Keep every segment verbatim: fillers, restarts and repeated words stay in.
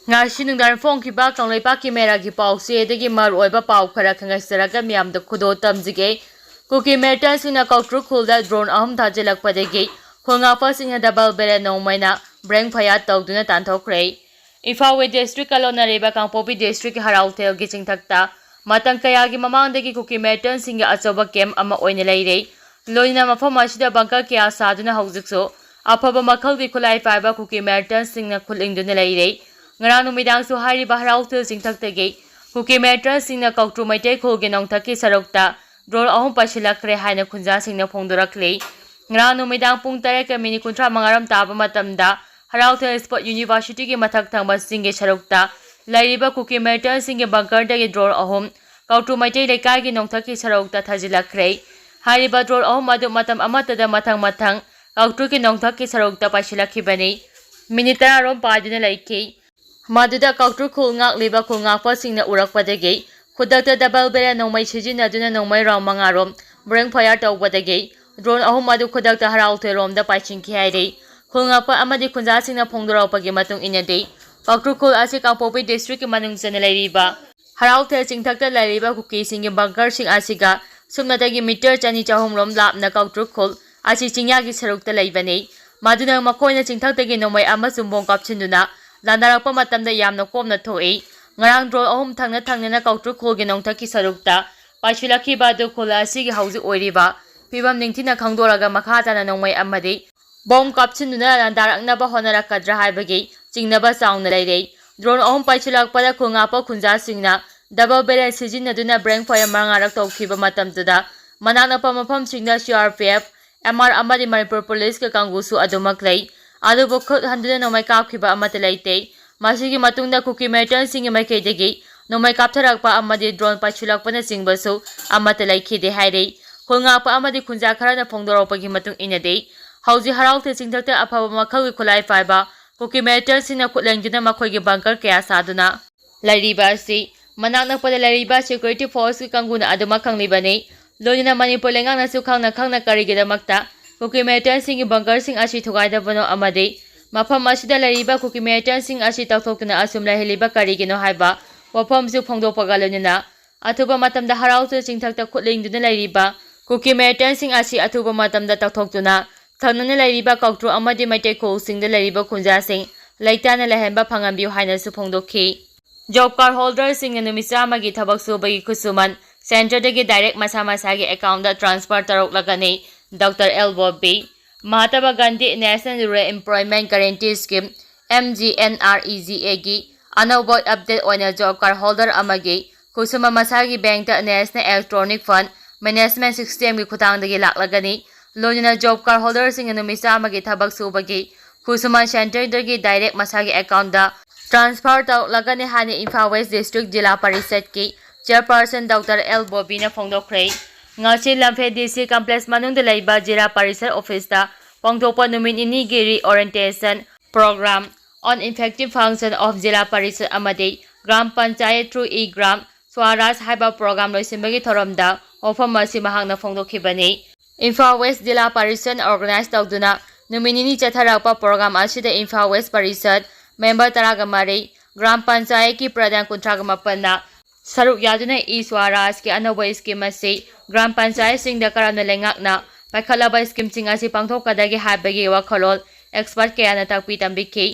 ꯉꯁꯤ ꯅꯨꯡꯗꯥꯡ ꯐꯣꯡꯈꯤꯕ ꯀꯪꯂꯩꯄꯥꯛꯀꯤ ꯃꯦꯔꯥꯒꯤ ꯄꯥꯎꯆꯦꯗꯒꯤ ꯃꯔꯨꯑꯣꯏꯕ ꯄꯥꯎ ꯈꯔ ꯈꯪꯍꯟꯖꯔꯒ ꯃꯤꯌꯥꯝꯗ ꯈꯨꯗꯣꯜ ꯇꯝꯖꯒꯦ꯫ ꯀꯨꯀꯤ ꯃꯤꯂꯤꯇꯦꯟꯁꯤꯡꯅ ꯀꯧꯇ꯭ꯔꯨ ꯈꯨꯜꯗ ꯗ꯭ꯔꯣꯟ ꯑꯍꯨꯝ ꯊꯥꯖꯤꯜꯂꯛꯄꯗꯒꯤ ꯈꯨꯜ ꯉꯥꯛꯄꯁꯤꯡꯅ ꯗꯕꯜ ꯕꯦꯔꯦꯜ ꯅꯣꯡꯃꯩꯅ ꯕ꯭ꯔꯦꯡ ꯐꯌꯥꯔ ꯇꯧꯗꯨꯅ ꯇꯥꯟꯊꯣꯛꯈ꯭ꯔꯦ꯫ ꯏꯝꯐꯥꯜ ꯋꯦꯁ ꯗꯤꯁꯇ꯭ꯔꯤꯛꯀ ꯂꯣꯟꯅꯔꯤꯕ ꯀꯥꯡꯄꯣꯛꯄꯤ ꯗꯤꯁꯇ꯭ꯔꯤꯛꯀꯤ ꯍꯔꯥꯎꯊꯦꯜꯒꯤ ꯆꯤꯡꯊꯛꯇ ꯃꯇꯝ ꯀꯌꯥꯒꯤ ꯃꯃꯥꯡꯗꯒꯤ ꯀꯨꯀꯤ ꯃꯤꯂꯤꯇꯦꯟꯁꯤꯡꯒꯤ ꯑꯆꯧꯕ ꯀꯦꯝꯞ ꯑꯃ ꯑꯣꯏꯅ ꯂꯩꯔꯦ꯫ ꯂꯣꯏꯅꯅ ꯃꯐꯝ ꯑꯁꯤꯗ ꯕꯪꯀꯔ ꯀꯌꯥ ꯁꯥꯗꯨꯅ ꯍꯧꯖꯤꯛꯁꯨ ꯑꯐꯕ ꯃꯈꯜꯒꯤ ꯈꯨꯠꯂꯥꯏ ꯄꯥꯏꯕ ꯀꯨꯀꯤ ꯃꯤꯂꯤꯇꯦꯟꯁꯤꯡꯅ ꯈꯨꯠꯂꯤꯡꯗꯨꯅ ꯂꯩꯔꯦ꯫ ꯉꯔꯥꯡ ꯅꯨꯃꯤꯗꯥꯡꯁꯨ ꯍꯥꯏꯔꯤꯕ ꯍꯔꯥꯎꯊꯦꯜ ꯆꯤꯡꯊꯛꯇꯒꯤ ꯀꯨꯀꯤ ꯃꯤꯂꯤꯇꯦꯟꯁꯤꯡꯅ ꯀꯧꯇ꯭ꯔꯨ ꯃꯩꯇꯩ ꯈꯨꯜꯒꯤ ꯅꯣꯡꯊꯛꯀꯤ ꯁꯔꯨꯛꯇ ꯗ꯭ꯔꯣꯟ ꯑꯍꯨꯝ ꯄꯥꯏꯁꯤꯜꯂꯛꯈ꯭ꯔꯦ ꯍꯥꯏꯅ ꯈꯨꯟꯖꯥꯁꯤꯡꯅ ꯐꯣꯡꯗꯣꯔꯛꯂꯤ꯫ ꯉꯔꯥꯡ ꯅꯨꯃꯤꯗꯥꯡ ꯄꯨꯡ ꯇꯔꯦꯠꯀ ꯃꯤꯅꯤꯠ ꯀꯨꯟꯊ꯭ꯔꯥ ꯃꯉꯥꯔꯣꯝ ꯇꯥꯕ ꯃꯇꯝꯗ ꯍꯔꯥꯎꯊꯦꯜ ꯁ꯭ꯄꯣꯔꯠ ꯌꯨꯅꯤꯚꯔꯁꯤꯇꯤꯒꯤ ꯃꯊꯛ ꯊꯪꯕ ꯆꯤꯡꯒꯤ ꯁꯔꯨꯛꯇ ꯂꯩꯔꯤꯕ ꯀꯨꯀꯤ ꯃꯤꯂꯤꯇꯦꯟꯁꯤꯡꯒꯤ ꯕꯪꯀꯔꯗꯒꯤ ꯗ꯭ꯔꯣꯟ ꯑꯍꯨꯝ ꯀꯧꯇ꯭ꯔꯨ ꯃꯩꯇꯩ ꯂꯩꯀꯥꯏꯒꯤ ꯅꯣꯡꯊꯛꯀꯤ ꯁꯔꯨꯛꯇ ꯊꯥꯖꯤꯜꯂꯛꯈ꯭ꯔꯦ꯫ ꯍꯥꯏꯔꯤꯕ ꯗ꯭ꯔꯣꯟ ꯑꯍꯨꯝ ꯑꯗꯨ ꯃꯇꯝ ꯑꯃꯠꯇꯗ ꯃꯊꯪ ꯃꯊꯪ ꯀꯧꯇ꯭ꯔꯨꯒꯤ ꯅꯣꯡꯊꯛꯀꯤ ꯁꯔꯨꯛꯇ ꯄꯥꯏꯁꯤꯜꯂꯛꯈꯤꯕꯅꯤ꯫ ꯃꯤꯅꯤꯠ ꯇꯔꯥꯔꯣꯝ ꯄꯥꯏꯗꯨꯅ ꯂꯩꯈꯤ꯫ ꯃꯗꯨꯗ ꯀꯧꯇ꯭ꯔꯨ ꯈꯨꯜ ꯉꯥꯛꯂꯤꯕ ꯈꯨꯜ ꯉꯥꯛꯄꯁꯤꯡꯅ ꯎꯔꯛꯄꯗꯒꯤ ꯈꯨꯗꯛꯇ ꯗꯕꯜ ꯕꯦꯔꯦꯜ ꯅꯣꯡꯃꯩ ꯁꯤꯖꯤꯟꯅꯗꯨꯅ ꯅꯣꯡꯃꯩ ꯔꯥꯎꯟ ꯃꯉꯥꯔꯣꯝ ꯕ꯭ꯔꯦꯡ ꯐꯌꯥꯔ ꯇꯧꯕꯗꯒꯤ ꯗ꯭ꯔꯣꯟ ꯑꯍꯨꯝ ꯑꯗꯨ ꯈꯨꯗꯛꯇ ꯍꯔꯥꯎꯊꯦꯜꯔꯣꯝꯗ ꯄꯥꯏꯁꯤꯟꯈꯤ ꯍꯥꯏꯔꯤ꯫ ꯈꯨꯜ ꯉꯥꯛꯄ ꯑꯃꯗꯤ ꯈꯨꯟꯖꯥꯁꯤꯡꯅ ꯐꯣꯡꯗꯣꯔꯛꯄꯒꯤ ꯃꯇꯨꯡ ꯏꯟꯅꯗꯤ, ꯀꯧꯇ꯭ꯔꯨ ꯈꯨꯜ ꯑꯁꯤ ꯀꯥꯡꯄꯣꯛꯄꯤ ꯗꯤꯁꯇ꯭ꯔꯤꯛꯀꯤ ꯃꯅꯨꯡ ꯆꯟꯅ ꯂꯩꯔꯤꯕ ꯍꯔꯥꯎꯊꯦꯜ ꯆꯤꯡꯊꯛꯇ ꯂꯩꯔꯤꯕ ꯀꯨꯀꯤꯁꯤꯡꯒꯤ ꯕꯪꯀꯔꯁꯤꯡ ꯑꯁꯤꯒ ꯁꯨꯞꯅꯇꯒꯤ ꯃꯤꯇꯔ ꯆꯅꯤ ꯆꯍꯨꯝꯔꯣꯝ ꯂꯥꯞꯅ ꯀꯧꯇ꯭ꯔꯨ ꯈꯨꯜ ꯑꯁꯤ ꯆꯤꯡꯌꯥꯒꯤ ꯁꯔꯨꯛꯇ ꯂꯩꯕꯅꯤ꯫ ꯃꯗꯨꯅ ꯃꯈꯣꯏꯅ ꯆꯤꯡꯊꯛꯇꯒꯤ ꯅꯣꯡꯃꯩ ꯑꯃꯁꯨꯡ ꯕꯣꯝ ꯀꯥꯞꯁꯤꯟꯗꯨꯅ ꯂꯥꯟꯗꯥꯔꯛꯄ ꯃꯇꯝꯗ ꯌꯥꯝꯅ ꯀꯣꯝꯅ ꯊꯣꯛꯏ꯫ ꯉꯔꯥꯡ ꯗ꯭ꯔꯣꯟ ꯑꯍꯨꯝ ꯊꯪꯅ ꯊꯪꯅꯅ ꯀꯧꯇ꯭ꯔꯨ ꯈꯨꯜꯒꯤ ꯅꯣꯡꯊꯛꯀꯤ ꯁꯔꯨꯛꯇ ꯄꯥꯏꯁꯤꯜꯂꯛꯈꯤꯕ ꯑꯗꯨ ꯈꯨꯜ ꯑꯁꯤꯒꯤ ꯍꯧꯖꯤꯛ ꯑꯣꯏꯔꯤꯕ ꯐꯤꯕꯝ ꯅꯤꯡꯊꯤꯅ ꯈꯪꯗꯣꯛꯂꯒ ꯃꯈꯥ ꯇꯥꯅ ꯅꯣꯡꯃꯩ ꯑꯃꯗꯤ ꯕꯣꯝ ꯀꯥꯞꯁꯤꯟꯗꯨꯅ ꯂꯥꯟꯗꯥꯔꯛꯅꯕ ꯍꯣꯠꯅꯔꯛꯀꯗ꯭ꯔꯥ ꯍꯥꯏꯕꯒꯤ ꯆꯤꯡꯅꯕ ꯆꯥꯎꯅ ꯂꯩꯔꯦ꯫ ꯗ꯭ꯔꯣꯟ ꯑꯍꯨꯝ ꯄꯥꯏꯁꯤꯜꯂꯛꯄꯗ ꯈꯨꯜ ꯉꯥꯛꯄ ꯈꯨꯟꯖꯥꯁꯤꯡꯅ ꯗꯕꯜ ꯕꯦꯔꯦꯜ ꯁꯤꯖꯤꯟꯅꯗꯨꯅ ꯕ꯭ꯔꯦꯡ ꯐꯌꯥꯔ ꯃꯉꯥꯔꯛ ꯇꯧꯈꯤꯕ ꯃꯇꯝꯗꯨꯗ ꯃꯅꯥꯛ ꯅꯛꯄ ꯃꯐꯝꯁꯤꯡꯗ C R P F, M R ꯑꯃꯗꯤ ꯃꯅꯤꯄꯨꯔ ꯄꯨꯂꯤꯁꯀꯤ ꯀꯥꯡꯕꯨꯁꯨ ꯑꯗꯨꯃꯛ ꯂꯩ꯫ ꯑꯗꯨꯕꯨ ꯈꯨꯠ ꯍꯟꯗꯨꯅ ꯅꯣꯡꯃꯩ ꯀꯥꯞꯈꯤꯕ ꯑꯃꯠꯇ ꯂꯩꯇꯦ꯫ ꯃꯁꯤꯒꯤ ꯃꯇꯨꯡꯗ ꯀꯨꯀꯤ ꯃꯤꯂꯤꯇꯦꯟꯁꯤꯡꯒꯤ ꯃꯥꯏꯀꯩꯗꯒꯤ ꯅꯣꯡꯃꯩ ꯀꯥꯞꯊꯔꯛꯄ ꯑꯃꯗꯤ ꯗ꯭ꯔꯣꯟ ꯄꯥꯏꯁꯤꯜꯂꯛꯄꯅꯆꯤꯡꯕꯁꯨ ꯑꯃꯠꯇ ꯂꯩꯈꯤꯗꯦ ꯍꯥꯏꯔꯤ꯫ ꯈꯨꯜ ꯉꯥꯛꯄ ꯑꯃꯗꯤ ꯈꯨꯟꯖꯥ ꯈꯔꯅ ꯐꯣꯡꯗꯣꯔꯛꯄꯒꯤ ꯃꯇꯨꯡ ꯏꯟꯅꯗꯤ, ꯍꯧꯖꯤꯛ ꯍꯔꯥꯎꯊꯦꯜ ꯆꯤꯡꯊꯛꯇ ꯑꯐꯕ ꯃꯈꯜꯒꯤ ꯈꯨꯠꯂꯥꯏ ꯄꯥꯏꯕ ꯀꯨꯀꯤ ꯃꯤꯂꯤꯇꯦꯟꯁꯤꯡꯅ ꯈꯨꯠꯂꯦꯡꯗꯨꯅ ꯃꯈꯣꯏꯒꯤ ꯕꯪꯀꯔ ꯀꯌꯥ ꯁꯥꯗꯨꯅ ꯂꯩꯔꯤꯕ ꯑꯁꯤ ꯃꯅꯥꯛ ꯅꯛꯄꯗ ꯂꯩꯔꯤꯕ ꯁꯦꯀ꯭ꯌꯨꯔꯤꯇꯤ ꯐꯣꯔꯁꯀꯤ ꯀꯥꯡꯕꯨꯅ ꯑꯗꯨꯃꯛ ꯈꯪꯂꯤꯕꯅꯤ꯫ ꯂꯣꯏꯅꯅ ꯃꯅꯤꯄꯨꯔ ꯂꯩꯉꯥꯛꯅꯁꯨ ꯈꯪꯅ ꯈꯪꯅ ꯀꯔꯤꯒꯤꯗꯃꯛꯇ ꯀꯨꯀꯤ ꯃꯤꯂꯤꯇꯦꯟꯁꯤꯡꯒꯤ ꯕꯪꯀꯔꯁꯤꯡ ꯑꯁꯤ ꯊꯨꯒꯥꯏꯗꯕꯅꯣ ꯑꯃꯗꯤ ꯃꯐꯝ ꯑꯁꯤꯗ ꯂꯩꯔꯤꯕ ꯀꯨꯀꯤ ꯃꯤꯂꯤꯇꯦꯟꯠꯁꯤꯡ ꯑꯁꯤ ꯇꯧꯊꯣꯛꯇꯨꯅ ꯑꯁꯨꯝ ꯂꯩꯍꯜꯂꯤꯕ ꯀꯔꯤꯒꯤꯅꯣ ꯍꯥꯏꯕ ꯋꯥꯐꯝꯁꯨ ꯐꯣꯡꯗꯣꯛꯄꯒ ꯂꯣꯏꯅꯅ ꯑꯊꯨꯕ ꯃꯇꯝꯗ ꯍꯔꯥꯎꯁꯨ ꯆꯤꯡꯊꯛꯇ ꯈꯨꯠ ꯂꯤꯡꯗꯨꯅ ꯂꯩꯔꯤꯕ ꯀꯨꯀꯤ ꯃꯤꯂꯤꯇꯦꯟꯠꯁꯤꯡ ꯑꯁꯤ ꯑꯊꯨꯕ ꯃꯇꯝꯗ ꯇꯧꯊꯣꯛꯇꯨꯅ ꯊꯪꯅꯅ ꯂꯩꯔꯤꯕ ꯀꯧꯇ꯭ꯔꯨ ꯑꯃꯗꯤ ꯃꯩꯇꯩ ꯈꯨꯜꯁꯤꯡꯗ ꯂꯩꯔꯤꯕ ꯈꯨꯟꯖꯥꯁꯤꯡ ꯂꯩꯇꯥꯅ ꯂꯩꯍꯟꯕ ꯐꯪꯍꯟꯕꯤꯌꯨ ꯍꯥꯏꯅꯁꯨ ꯐꯣꯡꯗꯣꯛꯈꯤ꯫ ꯖꯣꯕ ꯀꯥꯔꯗ ꯍꯣꯜꯗꯔꯁꯤꯡꯅ ꯅꯨꯃꯤꯠ ꯆꯥꯝꯃꯒꯤ ꯊꯕꯛ ꯁꯨꯕꯒꯤ ꯈꯨꯠꯁꯨꯃꯟ ꯁꯦꯟꯇꯔꯗꯒꯤ ꯗꯥꯏꯔꯦꯛ ꯃꯁꯥ ꯃꯁꯥꯒꯤ ꯑꯦꯀꯥꯎꯟꯗ ꯇ꯭ꯔꯥꯟꯁꯐꯔ ꯇꯧꯔꯛꯂꯒꯅꯤ꯫ Doctor L Bobi, Mahatma Gandhi national rural employment guarantee scheme, M G N R E G ꯑꯦꯒꯤ ꯑꯅꯧꯕ ꯑꯞꯗꯦꯠ ꯑꯣꯏꯅ ꯖꯣꯕ ꯀꯥꯔꯗ ꯍꯣꯜꯗꯔ ꯑꯃꯒꯤ ꯈꯨꯠꯁꯨꯃꯟ ꯃꯁꯥꯒꯤ ꯕꯦꯡꯛꯇ ꯅꯦꯁꯅꯦꯜ ꯏꯂꯦꯛꯇ꯭ꯔꯣꯅꯤꯛ ꯐꯟꯗ ꯃꯦꯅꯦꯖꯃꯦꯟꯠ ꯁꯤꯁꯇꯦꯝꯒꯤ ꯈꯨꯠꯊꯥꯡꯗꯒꯤ ꯂꯥꯛꯂꯒꯅꯤ꯫ ꯂꯣꯏꯅꯅ ꯖꯣꯕ ꯀꯥꯔꯗ ꯍꯣꯜꯗꯔꯁꯤꯡꯅ ꯅꯨꯃꯤꯠ ꯆꯥꯝꯃꯒꯤ ꯊꯕꯛ ꯁꯨꯕꯒꯤ ꯈꯨꯠꯁꯨꯃꯟ ꯁꯦꯟꯇꯔꯗꯒꯤ ꯗꯥꯏꯔꯦꯛ ꯃꯁꯥꯒꯤ ꯑꯦꯀꯥꯎꯟꯗ ꯇ꯭ꯔꯥꯟꯁꯐꯔ ꯇꯧꯔꯛꯂꯒꯅꯤ ꯍꯥꯏꯅ ꯏꯝꯐꯥꯜ ꯋꯦꯁ ꯗꯤꯁꯇ꯭ꯔꯤꯛ ꯖꯤꯂꯥ ꯄꯔꯤꯁꯠꯀꯤ ꯆꯤꯌꯔꯄꯔꯁꯟ ꯗꯣꯛꯇꯔ ꯑꯦꯜ ꯕꯣꯕꯤꯅ ꯐꯣꯡꯗꯣꯛꯈ꯭ꯔꯦ꯫ ꯉꯁꯤ ꯂꯝꯐꯦꯜ ꯗꯤ ꯁꯤ ꯀꯝꯄ꯭ꯂꯦꯛꯁ ꯃꯅꯨꯡꯗ ꯂꯩꯕ ꯖꯤꯂꯥ ꯄꯔꯤꯁꯠ ꯑꯣꯐꯤꯁꯇ ꯄꯥꯡꯊꯣꯛꯄ ꯅꯨꯃꯤꯠ ꯅꯤꯅꯤꯒꯤ reorientation program on effective function of ꯖꯤꯂꯥ ꯄꯔꯤꯁꯠ ꯑꯃꯗꯤ gram panchayat through E gram Swaraj ꯍꯥꯏꯕ ꯄ꯭ꯔꯣꯒ꯭ꯔꯥꯝ ꯂꯣꯏꯁꯤꯟꯕꯒꯤ ꯊꯧꯔꯝꯗ ꯋꯥꯐꯝ ꯑꯁꯤ ꯃꯍꯥꯛꯅ ꯐꯣꯡꯗꯣꯛꯈꯤꯕꯅꯤ꯫ ꯏꯝꯐꯥꯜ ꯋꯦꯁ ꯖꯤꯂꯥ ꯄꯔꯤꯁꯠꯅ ꯑꯣꯔꯒꯅꯥꯏꯖ ꯇꯧꯗꯨꯅ ꯅꯨꯃꯤꯠ ꯅꯤꯅꯤ ꯆꯠꯊꯔꯛꯄ ꯄ꯭ꯔꯣꯒ꯭ꯔꯥꯝ ꯑꯁꯤꯗ ꯏꯝꯐꯥꯜ ꯋꯦꯁ ꯄꯔꯤꯁꯠ ꯃꯦꯝꯕꯔ ꯇꯔꯥꯒ ꯃꯔꯤ, ꯒ꯭ꯔꯥꯝ ꯄꯟꯆꯥꯌꯠꯀꯤ ꯄ꯭ꯔꯙꯥꯟ ꯀꯨꯟꯊ꯭ꯔꯥꯒ ꯃꯥꯄꯟꯅ ꯁꯔꯨꯛ ꯌꯥꯗꯨꯅ ꯏ ꯁ꯭ꯋꯥꯔꯥꯖꯀꯤ ꯑꯅꯧꯕ ꯁ꯭ꯀꯤꯝ ꯑꯁꯤ ꯒ꯭ꯔꯥꯝ ꯄꯟꯆꯥꯌꯠꯁꯤꯡꯗ ꯀꯔꯝꯅ ꯂꯩꯉꯥꯛꯅ ꯄꯥꯏꯈꯠꯂꯕ ꯁ꯭ꯀꯤꯝꯁꯤꯡ ꯑꯁꯤ ꯄꯥꯡꯊꯣꯛꯀꯗꯒꯦ ꯍꯥꯏꯕꯒꯤ ꯋꯥꯈꯜꯂꯣꯟ ꯑꯦꯛꯁꯄꯔꯠ ꯀꯌꯥꯅ ꯇꯥꯛꯄꯤ ꯇꯝꯕꯤꯈꯤ꯫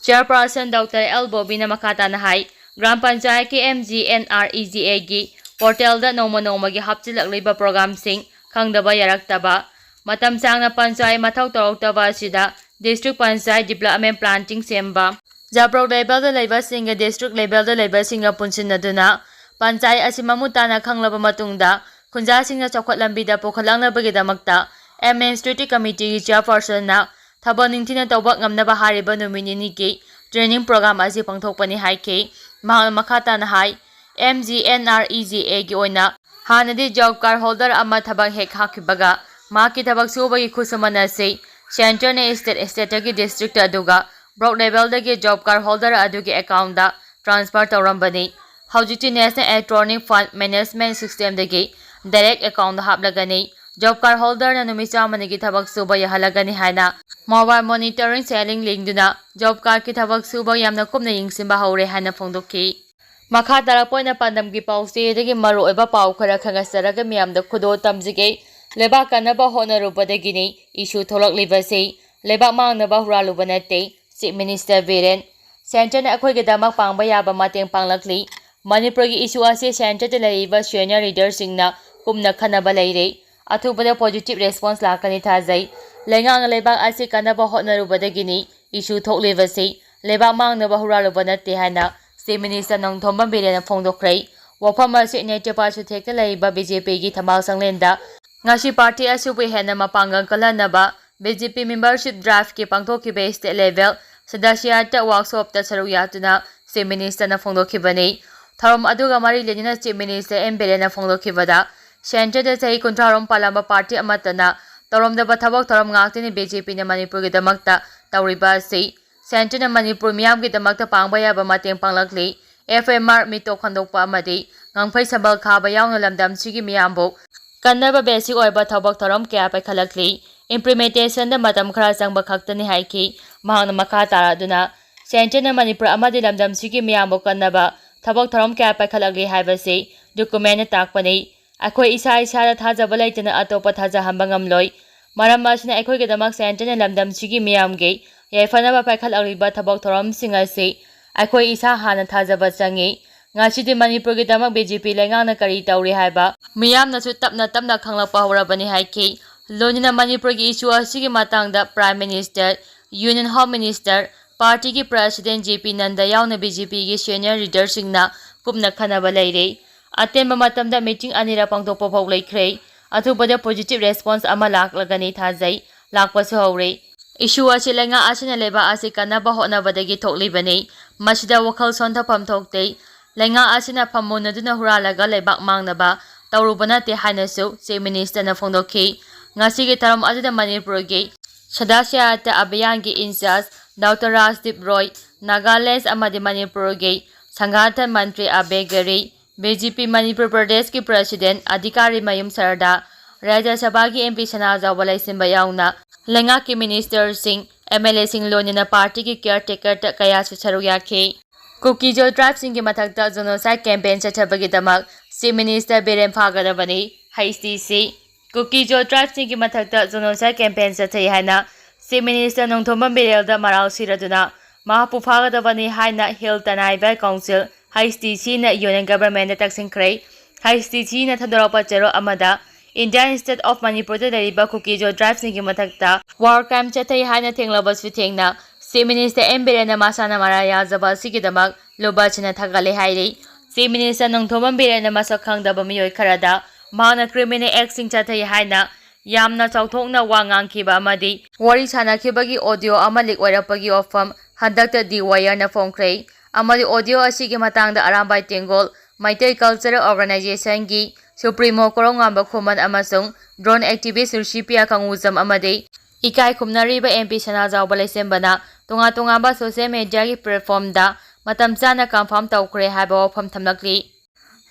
ꯆꯤꯌꯔꯄꯔꯁꯟ ꯗꯣꯛꯇꯔ ꯑꯦꯜ ꯕꯣꯕꯤꯅ ꯃꯈꯥ ꯇꯥꯅ ꯍꯥꯏ, ꯒ꯭ꯔꯥꯝ ꯄꯟꯆꯥꯌꯠꯀꯤ M G N R E G ꯑꯦꯒꯤ ꯄꯣꯔꯇꯦꯜꯗ ꯅꯣꯡꯃ ꯅꯣꯡꯃꯒꯤ ꯍꯥꯞꯆꯤꯜꯂꯛꯂꯤꯕ ꯄ꯭ꯔꯣꯒ꯭ꯔꯥꯝꯁꯤꯡ ꯈꯪꯗꯕ ꯌꯥꯔꯛꯇꯕ, ꯃꯇꯝ ꯁꯥꯡꯅ ꯄꯟꯆꯥꯌꯠ ꯃꯊꯧ ꯇꯧꯔꯛꯇꯕ ꯑꯁꯤꯗ ꯗꯤꯁꯇ꯭ꯔꯤꯛ ꯄꯟꯆꯥꯌꯠ ꯗꯤꯕ꯭ꯂꯞꯃꯦꯟ ꯄ꯭ꯂꯥꯟꯇꯤꯡ ꯁꯦꯝꯕ, ꯖꯥꯕ꯭ꯔꯣꯛ ꯂꯦꯚꯦꯜꯗ ꯂꯩꯕꯁꯤꯡꯒ ꯗꯤꯁꯇ꯭ꯔꯤꯛ ꯂꯦꯚꯦꯜꯗ ꯂꯩꯕꯁꯤꯡꯒ ꯄꯨꯟꯁꯤꯟꯅꯗꯨꯅ ꯄꯟꯆꯥꯌꯠ ꯑꯁꯤ ꯃꯃꯨꯠ ꯇꯥꯅ ꯈꯪꯂꯕ ꯃꯇꯨꯡꯗ ꯈꯨꯟꯖꯥꯁꯤꯡꯅ ꯆꯥꯎꯈꯠ ꯂꯝꯕꯤꯗ ꯄꯨꯈꯠꯂꯛꯅꯕꯒꯤꯗꯃꯛꯇ ꯑꯦꯗꯃꯤꯅꯤꯁꯇ꯭ꯔꯦꯇꯤꯚ ꯀꯃꯤꯇꯤꯒꯤ ꯆꯤꯌꯔꯄꯔꯁꯟꯅ ꯊꯕꯛ ꯅꯤꯡꯊꯤꯅ ꯇꯧꯕ ꯉꯝꯅꯕ ꯍꯥꯏꯔꯤꯕ ꯅꯨꯃꯤꯠ ꯅꯤꯅꯤꯒꯤ ꯇ꯭ꯔꯦꯅꯤꯡ ꯄ꯭ꯔꯣꯒ꯭ꯔꯥꯝ ꯑꯁꯤ ꯄꯥꯡꯊꯣꯛꯄꯅꯤ ꯍꯥꯏꯈꯤ꯫ ꯃꯍꯥꯛꯅ ꯃꯈꯥ ꯇꯥꯅ ꯍꯥꯏ, M G N R E G ꯑꯦꯒꯤ ꯑꯣꯏꯅ ꯍꯥꯟꯅꯗꯤ ꯖꯣꯕ ꯀꯥꯔꯗ ꯍꯣꯜꯗꯔ ꯑꯃ ꯊꯕꯛ ꯍꯦꯛ ꯍꯥꯞꯈꯤꯕꯒ ꯃꯍꯥꯛꯀꯤ ꯊꯕꯛ ꯁꯨꯕꯒꯤ ꯈꯨꯠꯁꯨꯃꯟ ꯑꯁꯤ ꯁꯦꯟꯇꯔꯅ ꯁ꯭ꯇꯦꯠ, ꯁ꯭ꯇꯦꯠꯇꯒꯤ ꯗꯤꯁꯇ꯭ꯔꯤꯛꯇ ꯑꯗꯨꯒ ꯕ꯭ꯂꯣꯛ ꯂꯦꯚꯦꯜꯗꯒꯤ ꯖꯣꯕ ꯀꯥꯔꯗ ꯍꯣꯜꯗꯔ ꯑꯗꯨꯒꯤ ꯑꯦꯀꯥꯎꯟꯗ ꯇ꯭ꯔꯥꯟꯁꯐꯔ ꯇꯧꯔꯝꯕꯅꯤ꯫ ꯍꯧꯖꯤꯛꯇꯤ ꯅꯦꯁꯅꯦꯜ ꯏꯂꯦꯛꯇ꯭ꯔꯣꯅꯤꯛ ꯐꯟꯗ ꯃꯦꯅꯦꯖꯃꯦꯟꯠ ꯁꯤꯁꯇꯦꯝꯗꯒꯤ ꯗꯥꯏꯔꯦꯛ ꯑꯦꯀꯥꯎꯟꯗ ꯍꯥꯞꯂꯒꯅꯤ꯫ ꯖꯣꯕ ꯀꯥꯔꯗ ꯍꯣꯜꯗꯔꯅ ꯅꯨꯃꯤꯠ ꯆꯥꯝꯃꯅꯤꯒꯤ ꯊꯕꯛ ꯁꯨꯕ ꯌꯥꯍꯜꯂꯒꯅꯤ ꯍꯥꯏꯅ ꯃꯣꯕꯥꯏꯜ ꯃꯣꯅꯤꯇꯔꯤꯡ ꯁꯦꯜ ꯂꯤꯡꯗꯨꯅ ꯖꯣꯕ ꯀꯥꯔꯗꯀꯤ ꯊꯕꯛ ꯁꯨꯕ ꯌꯥꯝꯅ ꯀꯨꯞꯅ ꯌꯦꯡꯁꯤꯟꯕ ꯍꯧꯔꯦ ꯍꯥꯏꯅ ꯐꯣꯡꯗꯣꯛꯈꯤ꯫ ꯃꯈꯥ ꯇꯥꯔꯛꯄ ꯑꯣꯏꯅ ꯄꯥꯟꯗꯝꯒꯤ ꯄꯥꯎꯆꯦꯗꯒꯤ ꯃꯔꯨꯑꯣꯏꯕ ꯄꯥꯎ ꯈꯔ ꯈꯪꯍꯟꯖꯔꯒ ꯃꯤꯌꯥꯝꯗ ꯈꯨꯗꯣꯜ ꯇꯝꯖꯒꯦ꯫ ꯂꯩꯕꯥꯛ ꯀꯟꯅꯕ ꯍꯣꯠꯅꯔꯨꯕꯗꯒꯤꯅꯤ ꯏꯁꯨ ꯊꯣꯛꯂꯛꯂꯤꯕꯁꯤ꯫ ꯂꯩꯕꯥꯛ ꯃꯥꯡꯅꯕ ꯍꯨꯔꯥꯜꯂꯨꯕ ꯅꯠꯇꯦ꯫ Chief minister Biren. ꯁꯦꯟꯇꯔꯅ ꯑꯩꯈꯣꯏꯒꯤꯗꯃꯛ ꯄꯥꯡꯕ ꯌꯥꯕ ꯃꯇꯦꯡ ꯄꯥꯡꯂꯛꯂꯤ꯫ ꯃꯅꯤꯄꯨꯔꯒꯤ ꯏꯁꯨ ꯑꯁꯤ ꯁꯦꯟꯇꯔꯗ ꯂꯩꯔꯤꯕ ꯁꯦꯅꯤꯌꯔ ꯂꯤꯗꯔꯁꯤꯡꯅ ꯀꯨꯞꯅ ꯈꯟꯅꯕ ꯂꯩꯔꯦ꯫ ꯑꯊꯨꯕꯗ ꯄꯣꯖꯤꯇꯤꯚ ꯔꯦꯁꯄꯣꯟꯁ ꯂꯥꯛꯀꯅꯤ ꯊꯥꯖꯩ꯫ ꯂꯩꯉꯥꯛꯅ ꯂꯩꯕꯥꯛ ꯑꯁꯤ ꯀꯟꯅꯕ ꯍꯣꯠꯅꯔꯨꯕꯗꯒꯤꯅꯤ ꯏꯁꯨ ꯊꯣꯛꯂꯤꯕꯁꯤ꯫ ꯂꯩꯕꯥꯛ ꯃꯥꯡꯅꯕ ꯍꯨꯔꯥꯜꯂꯨꯕ ꯅꯠꯇꯦ ꯍꯥꯏꯅ ꯆꯤꯐ ꯃꯤꯅꯤꯁꯇꯔ ꯅꯣꯡꯊꯣꯝꯕꯝ ꯕꯤꯔꯦꯟꯅ ꯐꯣꯡꯗꯣꯛꯈ꯭ꯔꯦ꯫ ꯋꯥꯐꯝ ꯑꯁꯤ ꯅꯦꯇ꯭ꯌꯄꯥꯜ ꯁꯨꯊꯦꯛꯇ ꯂꯩꯔꯤꯕ ꯕꯤ ꯖꯦ ꯄꯤꯒꯤ ꯊꯝꯕꯥꯜ ꯁꯪꯂꯦꯟꯗ ꯉꯁꯤ ꯄꯥꯔꯇꯤ ꯑꯁꯤꯕꯨ ꯍꯦꯟꯅ ꯃꯄꯥꯡꯒꯜ ꯀꯜꯍꯟꯅꯕ ꯕꯤ ꯖꯦ ꯄꯤ ꯃꯦꯝꯕꯔꯁꯤꯞ ꯗ꯭ꯔꯥꯏꯚꯀꯤ ꯄꯥꯡꯊꯣꯛꯈꯤꯕ ꯏꯁꯇꯦꯠ ꯂꯦꯚꯦꯜ ꯁꯗꯁꯤꯌꯥꯇ ꯋꯥꯔꯛꯁꯣꯞꯇ ꯁꯔꯨꯛ ꯌꯥꯗꯨꯅ ꯆꯤꯐ ꯃꯤꯅꯤꯁꯇꯔꯅ ꯐꯣꯡꯗꯣꯛꯈꯤꯕꯅꯤ꯫ ꯊꯧꯔꯝ ꯑꯗꯨꯒ ꯃꯔꯤ ꯂꯩꯅꯅ ꯆꯤꯐ ꯃꯤꯅꯤꯁꯇꯔ ꯑꯦꯝ ꯕꯤꯔꯦꯟꯅ ꯐꯣꯡꯗꯣꯛꯈꯤꯕꯗ, ꯁꯦꯟꯇꯔꯗ ꯆꯍꯤ ꯀꯨꯟꯊ꯭ꯔꯥꯔꯣꯝ ꯄꯥꯜꯂꯝꯕ ꯄꯥꯔꯇꯤ ꯑꯃꯠꯇꯅ ꯇꯧꯔꯝꯗꯕ ꯊꯕꯛ ꯊꯧꯔꯝ ꯉꯥꯛꯇꯅꯤ ꯕꯤ ꯖꯦ ꯄꯤꯅ ꯃꯅꯤꯄꯨꯔꯒꯤꯗꯃꯛꯇ ꯇꯧꯔꯤꯕ ꯑꯁꯤ꯫ ꯁꯦꯟꯇꯔꯅ ꯃꯅꯤꯄꯨꯔ ꯃꯤꯌꯥꯝꯒꯤꯗꯃꯛꯇ ꯄꯥꯡꯕ ꯌꯥꯕ ꯃꯇꯦꯡ ꯄꯥꯡꯂꯛꯂꯤ꯫ ꯑꯦꯐ ꯑꯦꯝ ꯑꯥꯔ ꯃꯤꯇꯣꯞ ꯈꯟꯗꯣꯛꯄ ꯑꯃꯗꯤ ꯉꯝꯈꯩ ꯁꯝꯕꯜ ꯈꯥꯕ ꯌꯥꯎꯅ ꯂꯝꯗꯝꯁꯤꯒꯤ ꯃꯤꯌꯥꯝꯕꯨ ꯀꯟꯅꯕ ꯕꯦꯁꯤꯛ ꯑꯣꯏꯕ ꯊꯕꯛ ꯊꯧꯔꯝ ꯀꯌꯥ ꯄꯥꯏꯈꯠꯂꯛꯂꯤ꯫ ꯏꯝꯄ꯭ꯂꯤꯃꯦꯟꯇꯦꯁꯟꯗ ꯃꯇꯝ ꯈꯔ ꯆꯪꯕ ꯈꯛꯇꯅꯤ ꯍꯥꯏꯈꯤ꯫ ꯃꯍꯥꯛꯅ ꯃꯈꯥ ꯇꯥꯔꯗꯨꯅ, ꯁꯦꯟꯇꯔꯅ ꯃꯅꯤꯄꯨꯔ ꯑꯃꯗꯤ ꯂꯝꯗꯝꯁꯤꯒꯤ ꯃꯤꯌꯥꯝꯕꯨ ꯀꯟꯅꯕ ꯊꯕꯛ ꯊꯧꯔꯝ ꯀꯌꯥ ꯄꯥꯏꯈꯠꯂꯛꯂꯤ ꯍꯥꯏꯕꯁꯤ ꯗꯣꯀꯨꯃꯦꯟꯅ ꯇꯥꯛꯄꯅꯤ꯫ ꯑꯩꯈꯣꯏ ꯏꯁꯥ ꯏꯁꯥꯗ ꯊꯥꯖꯕ ꯂꯩꯇꯅ ꯑꯇꯣꯞꯄ ꯊꯥꯖꯍꯟꯕ ꯉꯝꯂꯣꯏ꯫ ꯃꯔꯝ ꯑꯁꯤꯅ ꯑꯩꯈꯣꯏꯒꯤꯗꯃꯛ ꯁꯦꯟꯇꯔꯅ ꯂꯝꯗꯝꯁꯤꯒꯤ ꯃꯤꯌꯥꯝꯒꯤ ꯌꯥꯏꯐꯅꯕ ꯄꯥꯏꯈꯠꯂꯛꯂꯤꯕ ꯊꯕꯛ ꯊꯧꯔꯝꯁꯤꯡ ꯑꯁꯤ ꯑꯩꯈꯣꯏ ꯏꯁꯥ ꯍꯥꯟꯅ ꯊꯥꯖꯕ ꯆꯪꯏ꯫ ꯉꯁꯤꯗꯤ ꯃꯅꯤꯄꯨꯔꯒꯤꯗꯃꯛ ꯕꯤ ꯖꯦ ꯄꯤ ꯂꯩꯉꯥꯛꯅ ꯀꯔꯤ ꯇꯧꯔꯤ ꯍꯥꯏꯕ ꯃꯤꯌꯥꯝꯅꯁꯨ ꯇꯞꯅ ꯇꯞꯅ ꯈꯪꯂꯛꯄ ꯍꯧꯔꯕꯅꯤ ꯍꯥꯏꯈꯤ꯫ ꯂꯣꯏꯅꯅ ꯃꯅꯤꯄꯨꯔꯒꯤ ꯏꯁꯨ ꯑꯁꯤꯒꯤ ꯃꯇꯥꯡꯗ Prime Minister, Union Home Minister, ꯄꯥꯔꯇꯤꯒꯤ ꯄ꯭ꯔꯁꯤꯗꯦꯟ ꯖꯦ ꯄꯤ ꯅꯟꯗ ꯌꯥꯎꯅ ꯕꯤ ꯖꯦ ꯄꯤꯒꯤ ꯁꯦꯅꯤꯌꯔ ꯂꯤꯗꯔꯁꯤꯡꯅ ꯀꯨꯞꯅ ꯈꯟꯅꯕ ꯂꯩꯔꯦ꯫ ꯑꯇꯦꯟꯕ ꯃꯇꯝꯗ ꯃꯤꯇꯤꯡ ꯑꯅꯤꯔꯛ ꯄꯥꯡꯊꯣꯛꯄ ꯐꯥꯎ ꯂꯩꯈ꯭ꯔꯦ꯫ ꯑꯊꯨꯕꯗ ꯄꯣꯖꯤꯇꯤꯚ ꯔꯦꯁꯄꯣꯟꯁ ꯑꯃ ꯂꯥꯛꯂꯒꯅꯤ ꯊꯥꯖꯩ꯫ ꯂꯥꯛꯄꯁꯨ ꯍꯧꯔꯦ꯫ ꯏꯁꯨ ꯑꯁꯤ ꯂꯩꯉꯥꯛ ꯑꯁꯤꯅ ꯂꯩꯕꯥꯛ ꯑꯁꯤ ꯀꯟꯅꯕ ꯍꯣꯠꯅꯕꯗꯒꯤ ꯊꯣꯛꯂꯤꯕꯅꯤ꯫ ꯃꯁꯤꯗ ꯋꯥꯈꯜ ꯁꯣꯟꯊꯐꯝ ꯊꯣꯛꯇꯦ꯫ ꯂꯩꯉꯥꯛ ꯑꯁꯤꯅ ꯐꯝꯃꯨꯟꯅꯗꯨꯅ ꯍꯨꯔꯥꯜꯂꯒ ꯂꯩꯕꯥꯛ ꯃꯥꯡꯅꯕ ꯇꯧꯔꯨꯕ ꯅꯠꯇꯦ ꯍꯥꯏꯅꯁꯨ ꯆꯤꯐ ꯃꯤꯅꯤꯁꯇꯔꯅ ꯐꯣꯡꯗꯣꯛꯈꯤ꯫ ꯉꯁꯤꯒꯤ ꯊꯧꯔꯝ ꯑꯗꯨꯗ ꯃꯅꯤꯄꯨꯔꯒꯤ ꯁꯗꯥꯁ꯭ꯌꯥꯇ ꯑꯚꯤꯌꯥꯟꯒꯤ ꯏꯟꯆꯥꯔꯖ ꯗꯥꯛꯇꯔ ꯔꯥꯖꯗꯤꯞ ꯔꯣꯏ, ꯅꯥꯒꯥꯂꯦꯟ ꯑꯃꯗꯤ ꯃꯅꯤꯄꯨꯔꯒꯤ ꯁꯪꯒꯥꯊꯟ ꯃꯟꯇ꯭ꯔꯤ ꯑꯕꯦ ꯒꯔꯤ, ꯕꯤ ꯖꯦ ꯄꯤ ꯃꯅꯤꯄꯨꯔ ꯄ꯭ꯔꯗꯦꯁꯀꯤ ꯄ꯭ꯔꯁꯤꯗꯦꯟ ꯑꯙꯤꯀꯥꯔꯤ ꯃꯌꯨꯝ ꯁꯔꯗꯥ, ꯔꯥꯖ꯭ꯌ ꯁꯚꯥꯒꯤ M P ꯁꯅꯥꯖꯥꯎꯕ ꯂꯩꯁꯦꯝꯕ ꯌꯥꯎꯅ ꯂꯩꯉꯥꯛꯀꯤ ꯃꯤꯅꯤꯁꯇꯔꯁꯤꯡ, M L A ꯁꯤꯡ, ꯂꯣꯏꯅꯅ ꯄꯥꯔꯇꯤꯒꯤ ꯀꯤꯌꯔ ꯇꯦꯀꯔꯗ ꯀꯌꯥꯁꯨ ꯁꯔꯨꯛ ꯌꯥꯈꯤ꯫ ꯀꯨꯀꯤꯖꯣ ꯇ꯭ꯔꯥꯏꯕꯁꯤꯡꯒꯤ ꯃꯊꯛꯇ ꯖꯣꯅꯣꯁꯥꯏꯗ campaign ꯆꯠꯊꯕꯒꯤꯗꯃꯛ chief minister Biren ꯐꯥꯒꯗꯕꯅꯤ꯫ H T C꯫ ꯀꯨꯀꯤꯖꯣ ꯇ꯭ꯔꯥꯏꯕꯁꯤꯡꯒꯤ ꯃꯊꯛꯇ ꯖꯣꯅꯣꯁꯥꯏꯗ ꯀꯦꯝꯄꯦꯟ ꯆꯠꯊꯩ ꯍꯥꯏꯅ ꯆꯤꯐ ꯃꯤꯅꯤꯁꯇꯔ ꯅꯣꯡꯊꯣꯝꯕꯝ ꯕꯤꯔꯦꯜꯗ ꯃꯔꯥꯜ ꯁꯤꯔꯗꯨꯅ ꯃꯍꯥꯛꯄꯨ ꯐꯥꯒꯗꯕꯅꯤ ꯍꯥꯏꯅ Hill Tribal Council, H T C, ꯅ ꯌꯨꯅꯤꯌꯟ ꯒꯚꯔꯟꯃꯦꯟꯗ ꯇꯛꯁꯤꯟꯈ꯭ꯔꯦ꯫ H T C ꯅ ꯊꯥꯗꯣꯔꯛꯄ ꯆꯦꯔꯣꯜ ꯑꯃꯗ Indian State of Manipurꯗ ꯂꯩꯔꯤꯕ ꯀꯨꯀꯤꯖꯣ ꯇ꯭ꯔꯥꯏꯕꯁꯤꯡꯒꯤ ꯃꯊꯛꯇ ꯋꯥꯔ ꯀ꯭ꯔꯥꯏꯝ ꯆꯠꯊꯩ ꯍꯥꯏꯅ ꯊꯦꯡꯂꯕꯁꯨ ꯊꯦꯡꯅ ꯆꯤꯐ ꯃꯤꯅꯤꯁꯇꯔ ꯑꯦꯝ ꯕꯤꯔꯦꯟꯅ ꯃꯁꯥꯅ ꯃꯔꯥꯜ ꯌꯥꯖꯕ ꯑꯁꯤꯒꯤꯗꯃꯛ ꯂꯨꯕꯥꯆꯅ ꯊꯥꯒꯠꯂꯦ ꯍꯥꯏꯔꯤ꯫ ꯆꯤꯐ ꯃꯤꯅꯤꯁꯇꯔ ꯅꯣꯡꯊꯣꯝꯕꯝ ꯕꯤꯔꯦꯟꯅ ꯃꯁꯛ ꯈꯪꯗꯕ ꯃꯤꯑꯣꯏ ꯈꯔꯗ ꯃꯍꯥꯛꯅ ꯀ꯭ꯔꯤꯃꯤꯅꯦꯜ ꯑꯦꯛꯁꯤꯡ ꯆꯠꯊꯩ ꯍꯥꯏꯅ ꯌꯥꯝꯅ ꯆꯥꯎꯊꯣꯛꯅ ꯋꯥ ꯉꯥꯡꯈꯤꯕ ꯑꯃꯗꯤ ꯋꯥꯔꯤ ꯁꯥꯟꯅꯈꯤꯕꯒꯤ ꯑꯣꯗꯤꯑꯣ ꯑꯃ ꯂꯤꯛ ꯑꯣꯏꯔꯛꯄꯒꯤ ꯋꯥꯐꯝ ꯍꯟꯗꯛꯇ ꯗꯤ ꯋꯥꯌꯔꯅ ꯐꯣꯡꯈ꯭ꯔꯦ꯫ ꯑꯃꯗꯤ ꯑꯣꯗꯤꯑꯣ ꯑꯁꯤꯒꯤ ꯃꯇꯥꯡꯗ ꯑꯔꯥꯝꯕꯥꯏ ꯇꯦꯡꯒꯣꯜ ꯃꯩꯇꯩ ꯀꯜꯆꯔꯦꯜ ꯑꯣꯔꯒꯅꯥꯏꯖꯦꯁꯟꯒꯤ ꯁꯨꯄ꯭ꯔꯤꯃꯣ ꯀꯣꯔꯧꯉꯥꯟꯕ ꯈꯨꯃꯟ ꯑꯃꯁꯨꯡ ꯗ꯭ꯔꯣꯟ ꯑꯦꯛꯇꯤꯚꯤꯁ ꯔꯤꯁꯤꯄꯤꯌꯥ ꯀꯪꯉꯨꯖꯝ ꯑꯃꯗꯤ ꯏꯀꯥꯏ ꯈꯨꯝꯅꯔꯤꯕ M P ꯁꯅꯥꯖꯥꯎꯕ ꯂꯩꯁꯦꯝꯕꯅ ꯇꯣꯉꯥꯟ ꯇꯣꯉꯥꯟꯕ ꯁꯣꯁꯤꯌꯦꯜ ꯃꯦꯗꯤꯌꯥꯒꯤ ꯄ꯭ꯂꯦꯠꯐꯣꯝꯗ ꯃꯇꯝ ꯆꯥꯅ ꯀꯟꯐꯥꯔꯝ ꯇꯧꯈ꯭ꯔꯦ ꯍꯥꯏꯕ ꯋꯥꯐꯝ ꯊꯝꯂꯛꯂꯤ꯫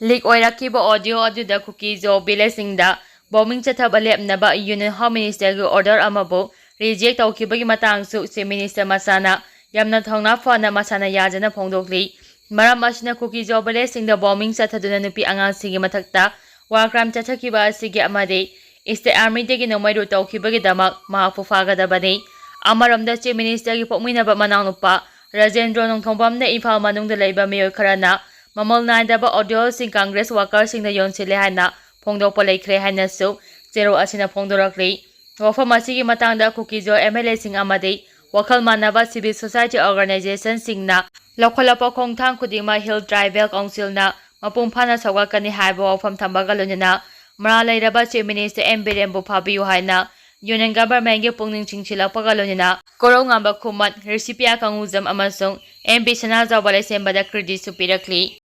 ꯂꯤꯛ ꯑꯣꯏꯔꯛꯈꯤꯕ ꯑꯣꯗꯤꯑꯣ ꯑꯗꯨꯗ ꯀꯨꯀꯤꯖꯣ ꯚꯤꯂꯦꯖꯁꯤꯡꯗ ꯕꯣꯝꯕꯤꯡ ꯆꯠꯊꯕ ꯂꯦꯞꯅꯕ ꯌꯨꯅꯤꯌꯟ ꯍꯣꯝ ꯃꯤꯅꯤꯁꯇꯔꯒꯤ ꯑꯣꯔꯗꯔ ꯑꯃꯕꯨ ꯔꯤꯖꯦꯛ ꯇꯧꯈꯤꯕꯒꯤ ꯃꯇꯥꯡꯁꯨ ꯆꯤꯐ ꯃꯤꯅꯤꯁꯇꯔ ꯃꯁꯥꯅ ꯌꯥꯝꯅ ꯊꯧꯅꯥ ꯐꯅ ꯃꯁꯥꯅ ꯌꯥꯖꯅ ꯐꯣꯡꯗꯣꯛꯂꯤ꯫ ꯃꯔꯝ ꯑꯁꯤꯅ ꯀꯨꯀꯤꯖꯣ ꯚꯤꯂꯦꯖꯁꯤꯡꯗ ꯕꯣꯝꯕꯤꯡ ꯆꯠꯊꯗꯨꯅ ꯅꯨꯄꯤ ꯑꯉꯥꯡꯁꯤꯡꯒꯤ ꯃꯊꯛꯇ ꯋꯥꯔ ꯀ꯭ꯔꯥꯏꯝ ꯆꯠꯊꯈꯤꯕ ꯑꯁꯤꯒꯤ ꯑꯃꯗꯤ ꯏꯁꯇꯦꯠ ꯑꯥꯔꯃꯤꯗꯒꯤ ꯅꯣꯡꯃꯩꯔꯨ ꯇꯧꯈꯤꯕꯒꯤꯗꯃꯛ ꯃꯍꯥꯛꯄꯨ ꯐꯥꯒꯗꯕꯅꯤ꯫ ꯑꯃꯔꯣꯝꯗ ꯆꯤꯐ ꯃꯤꯅꯤꯁꯇꯔꯒꯤ ꯄꯣꯛꯃꯤꯟꯅꯕ ꯃꯅꯥꯎꯅꯨꯄꯥ ꯔꯥꯖꯦꯟꯗ꯭ꯔꯣ ꯅꯣꯡꯊꯣꯡꯕꯝꯅ ꯏꯝꯐꯥꯜ ꯃꯅꯨꯡꯗ ꯂꯩꯕ ꯃꯤꯑꯣꯏ ꯈꯔꯅ ꯃꯃꯜ ꯅꯥꯏꯗꯕ ꯑꯣꯗꯤꯑꯣꯁꯤꯡ ꯀꯪꯒ꯭ꯔꯦꯁ ꯋꯥꯀꯔꯁꯤꯡꯗ ꯌꯣꯟꯁꯤꯜꯂꯦ ꯍꯥꯏꯅ ꯐꯣꯡꯗꯣꯛꯄ ꯂꯩꯈ꯭ꯔꯦ ꯍꯥꯏꯅꯁꯨ ꯆꯦꯔꯣꯜ ꯑꯁꯤꯅ ꯐꯣꯡꯗꯣꯔꯛꯂꯤ꯫ ꯋꯥꯐꯝ ꯑꯁꯤꯒꯤ ꯃꯇꯥꯡꯗ ꯀꯨꯀꯤꯖꯣ M L A ꯁꯤꯡ ꯑꯃꯗꯤ ꯋꯥꯈꯜ ꯃꯥꯟꯅꯕ ꯁꯤꯚꯤꯜ ꯁꯣꯁꯥꯏꯇꯤ ꯑꯣꯔꯒꯅꯥꯏꯖꯦꯁꯟꯁꯤꯡꯅ ꯂꯧꯈꯠꯂꯛꯄ ꯈꯣꯡꯊꯥꯡ ꯈꯨꯗꯤꯡꯃꯛ ꯍꯤꯜ ꯇ꯭ꯔꯥꯏꯕꯦꯜ ꯀꯥꯎꯟꯁꯤꯜꯅ ꯃꯄꯨꯡ ꯐꯥꯅ ꯁꯧꯒꯠꯀꯅꯤ ꯍꯥꯏꯕ ꯋꯥꯐꯝ ꯊꯝꯕꯒ ꯂꯣꯏꯅꯅ ꯃꯔꯥꯜ ꯂꯩꯔꯕ ꯆꯤꯐ ꯃꯤꯅꯤꯁꯇꯔ ꯑꯦꯝ ꯕꯤꯔꯦꯟꯕꯨ ꯐꯥꯕꯤꯌꯨ ꯍꯥꯏꯅ ꯌꯨꯅꯤꯌꯟ ꯒꯚꯔꯟꯃꯦꯟꯒꯤ ꯄꯨꯛꯅꯤꯡ ꯆꯤꯡꯁꯤꯜꯂꯛꯄꯒ ꯂꯣꯏꯅꯅ ꯀꯣꯔꯧꯉꯥꯟꯕ ꯈꯨꯃꯟ, ꯔꯤꯁꯤꯄꯤꯌꯥ ꯀꯪꯉꯨꯖꯝ ꯑꯃꯁꯨꯡ M P ꯁꯅꯥꯖꯥꯎꯕ ꯂꯩꯁꯦꯝꯕꯗ ꯀ꯭ꯔꯤꯗꯤꯠꯁꯨ ꯄꯤꯔꯛꯂꯤ꯫